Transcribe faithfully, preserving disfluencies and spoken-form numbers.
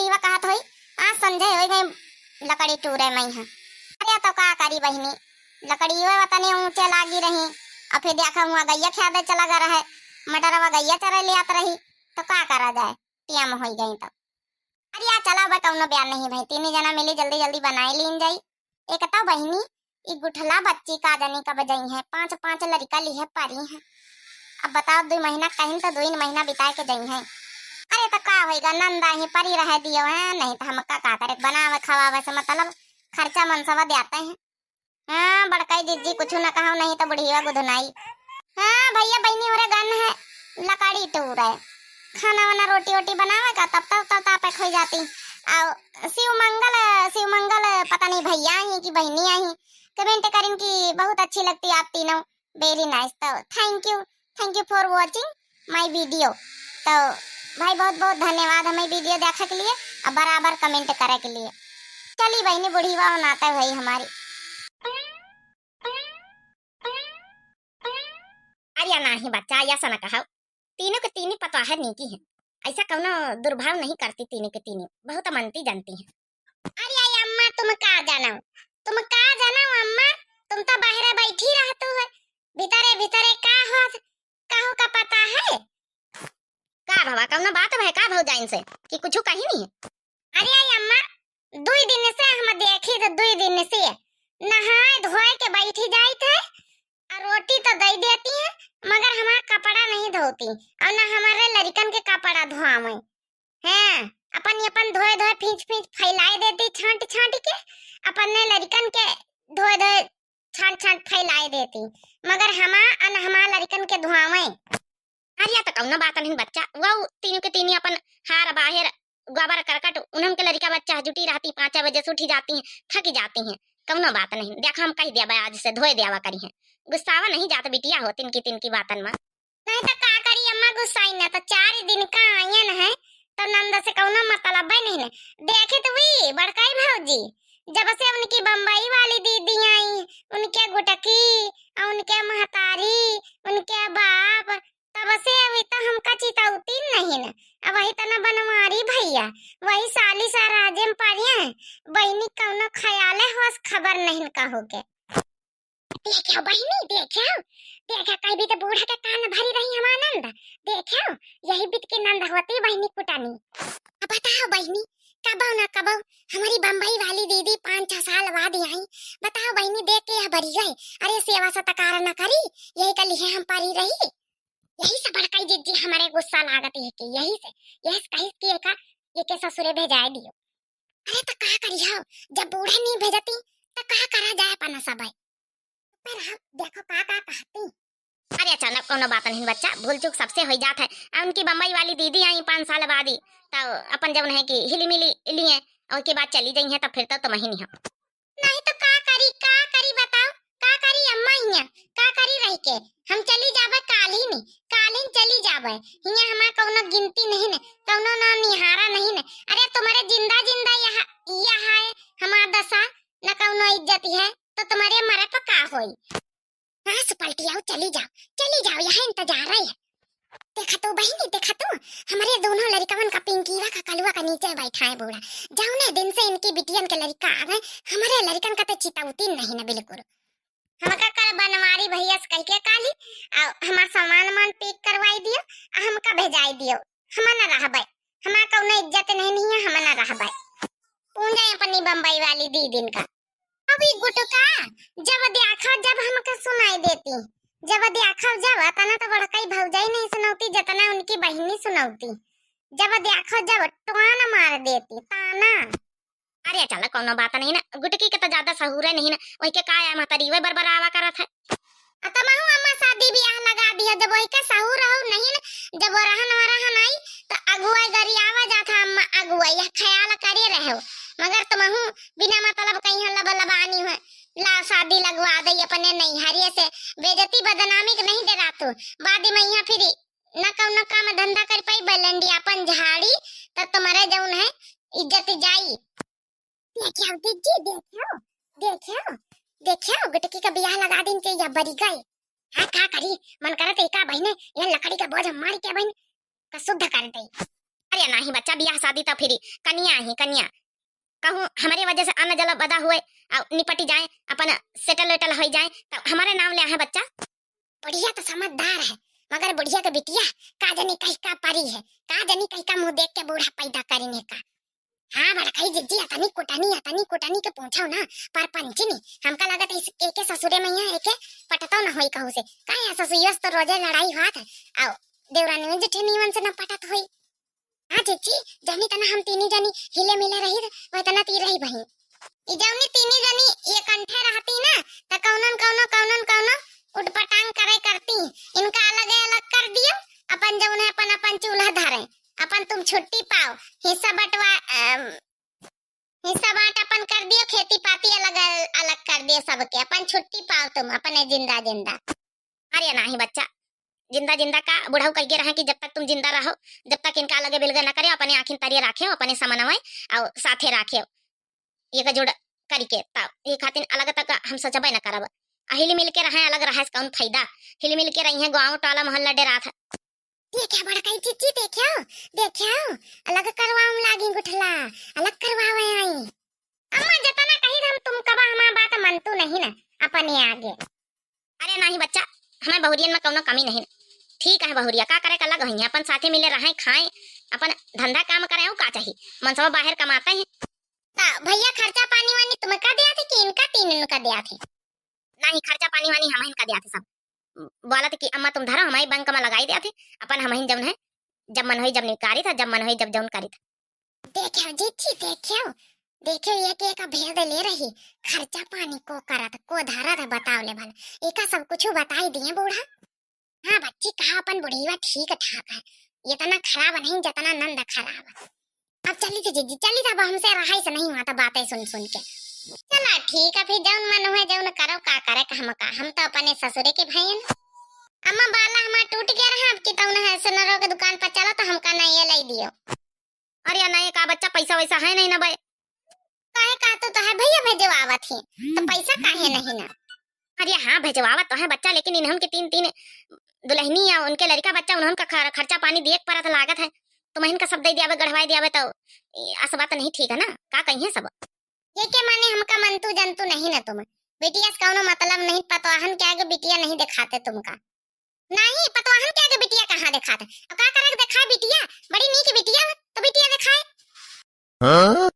इवा कहत होई, आज संझे होई गई लकड़ी टूरे मइहाँ। अरे तो का करी बहिनी, लकड़ी वे वतने ऊँचे लागी रही, अउ फिर देखा हुआ गइया ख्यादे चला गा रहे, मटरवा गइया चरे लियात रही, तो का करा जाए, टिया में होई गई तो। अरे या चला बे, कउनो ब्यान नहीं भाई, तीनी जना मिली जल्दी जल्दी बनाई लीन जाई। एक तो बहिनी, ई गुठला बच्ची का जनी कब जइहैं, पाँच पाँच लड़िका लिहे परी हैं। अब बताओ, दुइ महीना कहिन तो दुइन महीना बिताए के जइहैं। अरे तो का होइगा, नंद आही परी रहे दियो हैं, नहीं तो हमका का करे, बनावे खवावे से मतलब, खर्चा मनसवा देते हैं। हाँ, बड़काई जिज्जी कुछ न कहो, नहीं तो बुढ़िया गुदनाई। हाँ भइया बहिनी, होरे गन है, लकड़ी टूरे, खाना वाना रोटी वोटी बनावे का, तब तब तब तापे खोई जाती। अउ शिव मंगल, शिव मंगल पता नहीं भइया आई कि बहिनी आई, comment करिन कि बहुत अच्छी लगती आप तीनों, very nice। तो thank you, thank you for watching my video। तो भाई बहुत बहुत धन्यवाद हमें video देखे के लिए अउ बराबर comment करे के लिए। चली बहिनी, बुढ़िया बनाते भाई हमारी। अरे नाही बच्चा, ऐसा न कहो, तीनों के तीनी पतवाह नीकी हैं, ऐसा कउनो दुर्भाव नहीं करती, तीनों के तीनी बहुत मनती जानती हैं। अरे आई अम्मा, तुम का जानो, तुम का जानो अम्मा, तुम तो बाहरे बैठी रहतू है, भीतरे भीतरे का हो, कहू का पता है? का भवा, कउनो बात भय का भौजाइन से कि कुछ कही नहीं है? अरे आई अम्मा, दुई दिन से हम देखी तो दुई दिन से नहाए धोए के बैठी जाइत है, अउ रोटी तो दे देती है, मगर हमार कपड़ा नहीं धोती, अउ ना हमारे लड़िकन के कपड़ा धोआवे। हैं, अपन अपन धोए धोए फींच फींच फैलाए देती, छांट छांट के, अपने लड़िकन के धोए धोए छांट छांट फैलाए देती, मगर हमा अन हमार लड़िकन के धोआवे। अरे या तो कउनो बात नहीं बच्चा, वो तीनों के तीनी अपन हार बाहेर गोबर करकट, उन्हन के लड़िका बच्चा जुटी रहती, पाँच बजे से उठी जाती हैं, थकी जाती हैं। कउनो बात नहीं, देखा हम कह दिया आज से धोए देवा करी हैं, गुस्सावा नहीं जात बिटिया हो तिनकी तिनकी बातन में। नहीं तो का करी अम्मा, गुस्साई ना तो चार दिन का आयन है, तो नंद से कउनो मतलब नहीं है। देखित हुई बड़काई भौजी, जब से उनकी बम्बई वाली दीदी आई, उनके गुटकी, अउ उनके महतारी, उनके बाप, तब से अभी तो हमका चितौती नहीं न। अब वही तना बनवारी भइया, वही साली सा राजे में पड़िया है। बहिनी कउनो ख्याले होस खबर नहीं कहू के। देखियो बहिनी, देखियो, देखियो, कहीं भी तो बूढ़ा के कान भरी रही हम आनंद। देखियो, यही बीत के नंद होती बहिनी कुटानी। अब बताओ बहिनी, कबो ना कबो हमारी बम्बई वाली दीदी पाँच छह साल बाद आई। बताओ बहिनी, देख के यह बरी गए। अरे सेवा सत्कार न करी, यही कल है हम परी रही। यही से बड़काई जिज्जी हमारे गुस्सा लागत है कि यही से, यही से कही कि एका, ये के ससुरे भेजाए दियो। अरे तो का करियो, जब बूढ़े नहीं भेजती तो का करा जाए अपना सब। पर हम देखो का का कहती। अरे अचानक कउनो बात नहीं बच्चा, भूल चूक सबसे हो जात है। आ उनकी बम्बई वाली दीदी आई पाँच साल बाद ही, तो अपन जब है कि हिली मिली लिए, और के बाद चली गई है, तो फिर तो तुम ही नहीं हो। नहीं तो का करी, का करी बताओ, का करी अम्मा हियाँ, का करी रह के? हम चली जाबे काल ही नहीं, काल ही चली जाबे। हियाँ हमार कउनो गिनती नहीं न, कउनो ना निहारा नहीं न। अरे तुम्हारे जिंदा जिंदा यह, यह है हमार दशा, न कउनो इज्जत है, तो तुम्हारे मरे पर का होई? हाँ, सुपलटियाओ, चली जाओ, चली जाओ, यहाँ इंतजार है। देखा तू बहिनी, देखा तू, हमरे दोनों लड़िकवन का पिंकीवा का कलुआ का नीचे बैठा है बूढ़ा। जौने दिन से इनकी बिटियन के लड़िका आ गए, हमरे लड़िकन का तो चितौती नहीं न बिल्कुल। हमका कल बनवारी भैया से कह के काली, आ हमार सामान वामान पैक करवाई दियो, आ हमका भेजाई दियो। हम न रहबे, हमार कौनो इज्जत नहीं, नहीं है, हम न रहबे। पूंजा अपनी बम्बई वाली दीदिन का। अभी गुटका, जब देखा जब हमके सुनाई देती, जब देखा जब, तना तो बड़काई भौजाई नहीं सुनौती, जितना उनकी बहिनी सुनौती। जब देखा जब टोन मार देती, ताना। अरे चला, कौनो बात नहीं ना, गुटकी के तो ज्यादा सहूरे नहीं ना, वही के का है, महतारी वही बरबरावा करत है। आ तमहू अम्मा शादी बियाह लगा दिया, जब वही के सहूर हो नहीं ना, जब वो रहन वरहन आई, तो अगुआ गरियावा जात है अम्मा, अगुआ यह ख्याल करे रहो, मगर तमहू बिना मतलब कहीं लब लबानी हो, ला शादी लगवा दे अपने नैहरिए से, बेइज्जती बदनामी के नहीं डरातू, बाद में यहाँ फिर न कौनो काम धंधा कर पाई, बलंडी अपन झाड़ी, तो तुम्हारे जौन है इज्जत जाई। देखियो दीदी, देखियो, देखियो, देखियो, गुटकी का बियाह लगा दिन के या बरी गए। हाँ, का करी, मन करत है का बहिने, यह लकड़ी का बोझ मार के बहिन का शुद्ध कर दे। अरे नाही बच्चा, बियाह शादी त फिरी कनिया ही कनिया, कहूँ हमरे वजह से अन्न जल बदा हुए, अउ निपटी जाए, अपन settle वेटल होइ जाए, त हमरे नाम ले आहे बच्चा। बुढ़िया त समझदार है, मगर बुढ़िया के बिटिया का जनी कही का परी है, का जनी कही का मुँह देख के बूढ़ा पैदा करिन है का। हाँ बड़कई जिज्जी, अतनी कुटनी, अतनी कुटनी के पूछो ना, परपंचिनी, हमका लागत है इस एके ससुरे में यहाँ एके पटतो न होई कहू से। काहे ससुरियो से तो रोजे लड़ाई होत है, अउ देवरानी जेठनियन से न पटत होई। हाँ जिज्जी, जौनी तना हम तीनी जनी हिले मिले रही, वह तना ती रही बहिन। ई जौनी तीनी जनी ये कंठे रहती ना, त कौनन कौनो, कौनन कौनो उटपटांग करे करती। इनका अलगे अलग कर दियो, अपन जौन है अपन, अपन चूल्हा धरे, अपन तुम छुट्टी पाओ, हिस्सा बंटवा, अम, हिस्सा बांट अपन कर दियो, खेती पाती अलग, अलग कर दियो सबके, अपन छुट्टी पाओ तुम अपने जिंदा जिंदा। अरे नाही बच्चा, जिंदा जिंदा का, बुढ़ऊ कह के रहे कि जब तक तुम जिंदा रहो, जब तक इनका अलगे बिलगे न करे, अपने आँखिन तरिये राखे, अपने समनवे अउ साथे राखे, एकजुट करिके, तब ये खातिर अलग तक हम सोचबे न करब। आ हिल मिल के रहे, अलग रहे से कौन फायदा? हिल मिल के रही है, गाँव टोला मोहल्ला डेरात है। देखा बड़कई जिज्जी, देखा, देखा, अलग करवावे लागी गुठला, अलग करवावे आई। अम्मा जतना कही हम तुम कबा हमार बात मनतू नहीं ना अपने आगे। अरे नाही बच्चा, हमें बहुरियन में कौनो कमी नहीं। ठीक है बहुरिया, का करे का लग हइया, अपन साथे मिले रहे, खाए, अपन धंधा काम करे, अउ का चाही? मनसवा बाहर कमाते हैं। ता भैया खर्चा पानी वानी तुमका दिया थे कि इनका तीन इनका दिया थे? नाही, खर्चा पानी वानी हम इनका दिया थे सब। बोलत कि अम्मा तुम धरो, हमारी बैंक में लगाई दिया थे, अपन हम ही जौन है, जब मन होई जब निकारी था, जब मन होई जब जौन करी था। देखो जिज्जी, देखो, देखो, एक एक भेद ले रही, खर्चा पानी को करत, को धरत है, बताओ ले भला, एका सब कुछ बताई दिए बूढ़ा। हाँ बच्ची, कहा अपन बुढ़ीवा ठीक ठाक है, इतना खराब नहीं जितना नंद खराब है। अब चली थे जिज्जी, चली थे, अब हमसे रहाई से नहीं हुआ था बातें सुन सुन के। चला ठीक है, फिर जौन मन हुए जौन करो, का करे का हमका, हम तो अपने ससुरे के भैन। अम्मा बाला हमार टूट गया रहा, अब की तौन है सुनरो के दुकान पर चलो तो हमका नहीं ये ले दियो। अरे नहीं का बच्चा, पैसा वैसा है नहीं ना भाई। काहे का तू तो है भैया भेजवावत ही, तो पैसा काहे नहीं ना? अरे हाँ भेजवावत तो है बच्चा, लेकिन इन्हन के तीन तीन दुल्हनी या उनके लड़का बच्चा, उन्हन का खर-, खर्चा पानी दिए के परत लागत है, तुमहिन का सब दे दियावे, गढ़वाई दियावे तो ई अस बात नहीं ठीक है ना, का कहिए सब? ये के माने हमका मनतू जनतू नहीं ना तुम, बिटिया से कौनो मतलब नहीं, पतवाहन के आगे बिटिया नहीं दिखाते तुमका। नहीं, पतवाहन के आगे बिटिया कहाँ दिखाते? अब का करे के दिखाए बिटिया? बड़ी नीक बिटिया, तो बिटिया दिखाए। हाँ?